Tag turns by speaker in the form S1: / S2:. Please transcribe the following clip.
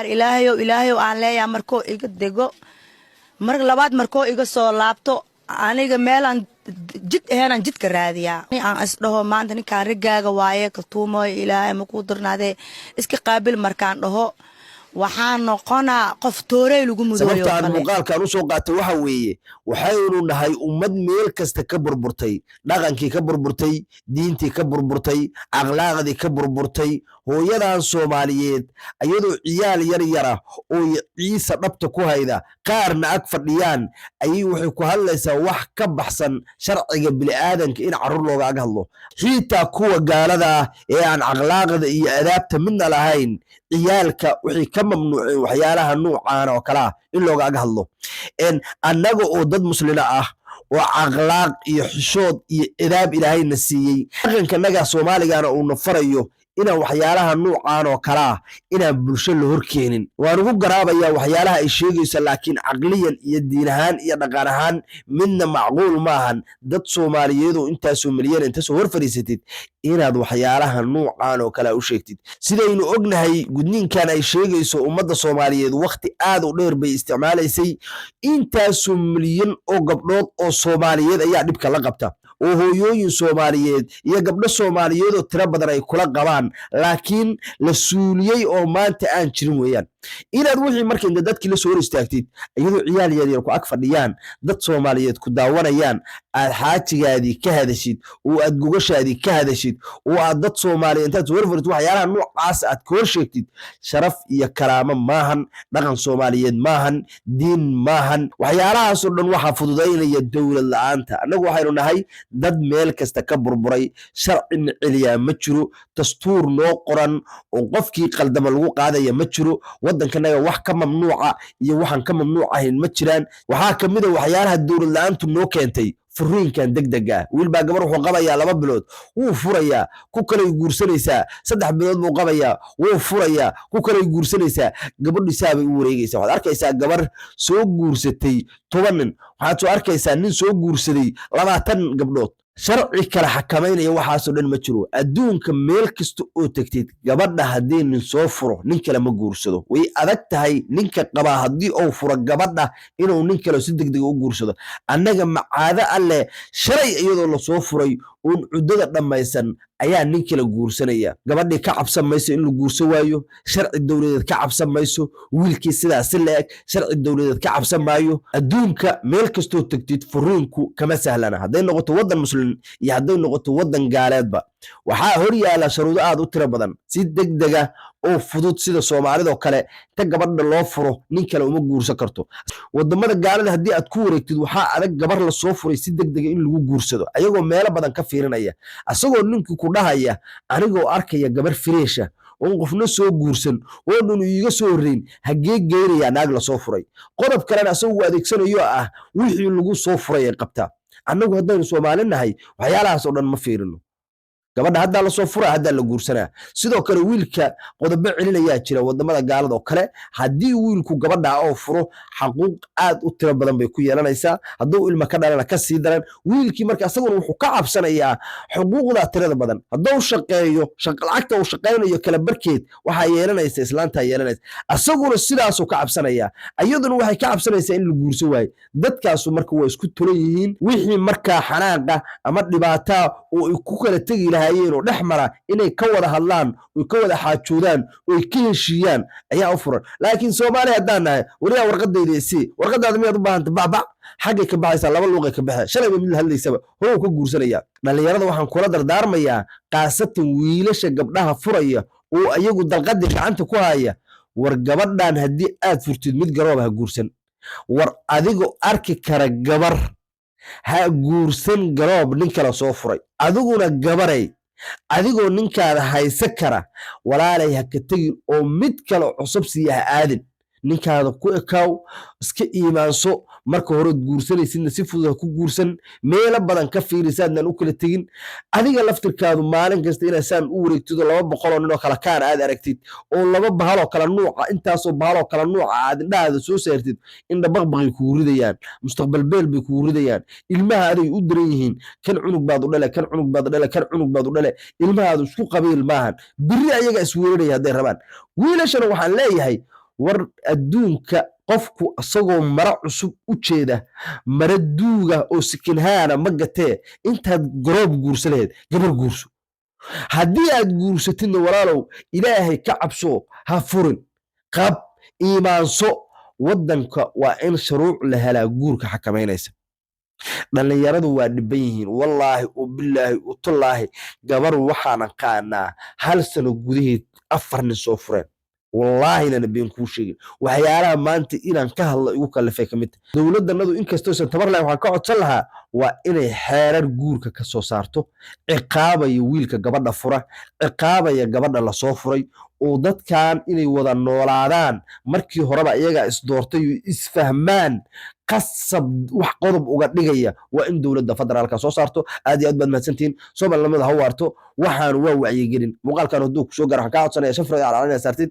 S1: Ilaahayow, Ilaahayow aan leeyaha. Markoo iga dego, mar labaad markoo iga soo laabto, aniga meelaan jid ahaynaan jidka raadiyaa. Aan isdhaho maanta ninkaan raggaaga waaye, Kaltuumoy, Ilaahay makuu darnaadee, iska qaabil. Markaan dhaho, waxaan noqonaa qof toorey lagu mudooyo.
S2: Sababta aan
S1: kale.
S2: Muuqaalkan usoo qaatay waxa weeye, waxaynu nahay ummad meel kasta ka burburtay, dhaqankii ka burburtay, diintii ka burburtay, akhlaaqdii ka burburtay. Hooyadan Soomaaliyeed iyadoo ciyaal yar yara oo ciisa dhabta ku hayda, qaarna ag fadhiyaan, ayay waxay ku hadlaysaa wax ka baxsan sharciga bini'aadanka in carruur looga ag hadlo. Xiitaa kuwa gaalada ah ee aan akhlaaqda iyo adaabta midna lahayn, ciyaalka waxay ka mamnuuceen waxyaalaha nuucaana oo kale ah in looga ag hadlo. Annaga oo dad muslina ah oo akhlaaq iyo xishood iyo edaab Ilaahayna siiyey, dhaqankanaga Soomaaligana uuna farayo inaan waxyaalaha nuucan oo kale ah inaan bulsho la horkeenin, waan ugu garaabayaa waxyaalaha ay sheegayso, laakiin caqliyan iyo diin ahaan iyo dhaqan ahaan midna macquul maahan dad Soomaaliyeed oo intaasoo milyan intaasoo hor fadhiisatid inaad waxyaalaha nuucan oo kale u sheegtid. Sidaynu ognahay, gudniinkan ay sheegayso, ummadda Soomaaliyeed wakhti aad u dheer bay isticmaalaysay. Intaasoo milyan oo gabdhood oo Soomaaliyeed ayaa dhibka la qabta, oo hooyooyin Soomaaliyeed iyo gabdho Soomaaliyeed oo tiro badan ay kula qabaan, laakiin la suuliyey oo maanta aan jirin weeyaan. Inaad wixii marka inta dadkii la soo hor istaagtid, iyadoo ciyaal yaryar ku ag fadhiyaan, dad Soomaaliyeed ku daawanayaan, aad xaajigaadii ka hadashid oo aad gogashaadii ka hadashid oo aad dad Soomaaliyeed intaad soo hor fadhid waxyaalaha noocaas aad ka hor sheegtid, sharaf iyo karaamo maahan, dhaqan Soomaaliyeed maahan, diin maahan. Waxyaalahaasoo dhan waxaa fududaynaya dowlad la'aanta. Annagu waxaynu nahay dad meel kasta ka burburay. Sharcina celiyaa ma jiro, dastuur noo qoran oo qofkii qaldama lagu qaadaya ma jiro. Waddankanaga wax ka mamnuuca iyo waxaan ka mamnuuc ahayn ma jiraan. Waxaa ka mid a waxyaalaha dowlad la'aantu noo keentay furiinkan degdega ah. Wiil baa gabar wuxuu qabayaa 2 bilood, wuu furayaa, ku kalay guursanaysaa. 3 bilood buu qabayaa, wuu furayaa, ku kalay guursanaysaa. Gabadhisaabay u wareegaysaa. Waxaad arkaysaa gabar soo guursatay 10 nin, waxaad soo arkaysaa nin soo guursaday 20 gabdhood. Sharci kala xakamaynaya waxaasoo dhan ma jiro. Adduunka meel kasta oo tegtid, gabadha haddii nin soo furo, nin kale ma guursado. Way adag tahay ninka qabaa haddii uu furo gabadha inuu nin kale si degdega u guursado. Annaga macaado alleh, shalay iyadoo lasoo furay oon cuddada dhammaysan ayaa nin kale guursanaya. Gabadhii ka cabsan mayso in la guursan waayo, sharci dowladeed ka cabsan mayso. Wiilkii sidaas si la-eg sharci dowladeed ka cabsan maayo. Adduunka meel kastoo tegtid, furiinku kama sahlana, hadday noqoto waddan muslim iyo hadday noqoto waddan gaaleedba. Waxaa hor yaala sharuudo aad u tiro badan. Si degdega oo fudud sida Soomaalidoo kale ta gabadha loo furo nin kale uma guursan karto. Wadamada gaalada haddii aad ku wareegtid, waxaa adag gabar lasoo furay si degdega in lagu guursado, ayagoo meelo badan ka fiirinaya, asagoo ninkii ku dhahaya, "Anigoo arkaya gabar fresh ah oon qofna soo guursan oo dhun iiga soo horreyn, hagee geynayaa naag lasoo furay?" Qodob kalena asagoo adeegsanayo ah wixii lagu soo furay ay qabtaa. Annagu haddaynu Soomaali nahay, waxyaalahaas oo dhan ma fiirino. Gabadha haddaa lasoo furaa, haddaa la guursanaa. Sidoo kale wiilka qodobo celinayaa jira. Wadamada gaalada oo kale, haddii wiilku gabadha oo furo, xaquuq aad u tiro badan bay ku yeelanaysaa. Hadduu ilma ka dhalana, ka sii daran. Wiilkii marka isaguna wuxuu ka cabsanayaa xuquuqda tirada badan. Hadduu shaqeeyo, lacagta uu shaqaynayo kala barkeed waxaa yeelanaysa islaantaa yeelanaysa. Isaguna sidaasuu ka cabsanayaa, iyaduna waxay ka cabsanaysaa in la guursan waayo. Dadkaasu marka waa isku tolan yihiin. Wixii markaa xanaaqa ama dhibaataa oo ay ku kala tegi lahaayeen oo dhex mara, inay ka wada hadlaan oy ka wada xaajoodaan oy ka heshiiyaan ayaa u furan. Laakiin Soomaali haddaan nahay, weligaa warqadayda isii, warqadaada miyaad u baahanta? Bacbac xaggay ka baxaysaa, laba luuqay ka baxee. Shalayba mid la hadlaysaba horow ka guursanaya. Dhallinyarada waxaan kula dardaarmayaa, khaasatan wiilasha gabdhaha furaya oo ayagu dalqadii gacanta ku haya: war gabadhan haddii aad furtid, mid garooba ha guursan. War adigoo arki kara gabar, ha guursan garoob nin kale soo furay. Adiguna gabaray, adigoo ninkaada haysa kara, walaalay, ha ka tegin oo mid kale cusub siiya ha aadin. Ninkaada ku ekaaw, iska iimaanso. Marka horeod guursanaysidna si fudud ha ku guursan, meelo badan ka fiirisaadnan u kala tegin. Adiga laftirkaadu maalin kasta inaad saan u wareegtid oo 200 oo nin oo kala kaar aad aragtid oo laba bahaloo kala nuuca, intaasoo bahaloo kala nuuca aad indhahaada soo saartid, indha baqbaqay kugu ridayaan, mustaqbal beel bay kugu ridayaan. Ilmaha aday u daran yihiin. Kan cunug baad u dhale, kan cunug baad u dhale, kan cunug baad u dhale. Ilmahaadu isku qabiil maahan, biri ayaga isweeraraya hadday rabaan. Wiilashana waxaan leeyahay War adduunka qofku isagoo mara cusub u jeeda, mara duuga oo sikinhaana ma gatee. Intaad garoob guursa lahayd, gabar guurso. Haddii aad guursatidna, walaalow, Ilaahay ka cabso, ha furin, qab, iimaanso. Waddanka waa in shuruuc la helaa guurka xakamaynaysa. Dhallinyaradu waa dhiban yihiin, wallaahi u bilaahi u tallaahi. Gabar waxaan aqaanaa hal sano gudaheed afar nin soo fureen. Wallaahina been kuu sheegin. Waxyaalaha maanta inaan ka hadlo igu kallifay ka mid tahay dowladdanadu, inkastoosan tabar lahayn, waxaan ka codsan lahaa waa inay xeerar guurka ka soo saarto ciqaabaya wiilka gabadha fura, ciqaabaya gabadha lasoo furay, oo dadkan inay wada noolaadaan markii horeba iyagaa isdoortay oo isfahmaan qasab wax qodob uga dhigaya waa in dowladda federaalka soo saarto. Aad iyo aad baad mahadsantihiin. Soomaalinimada ha waarto. Waxaanu waa wacyigelin. Muuqaalkan hadduu kusoo gaaro, waxaan kaa codsanaya shan farood calaalinaa saartid.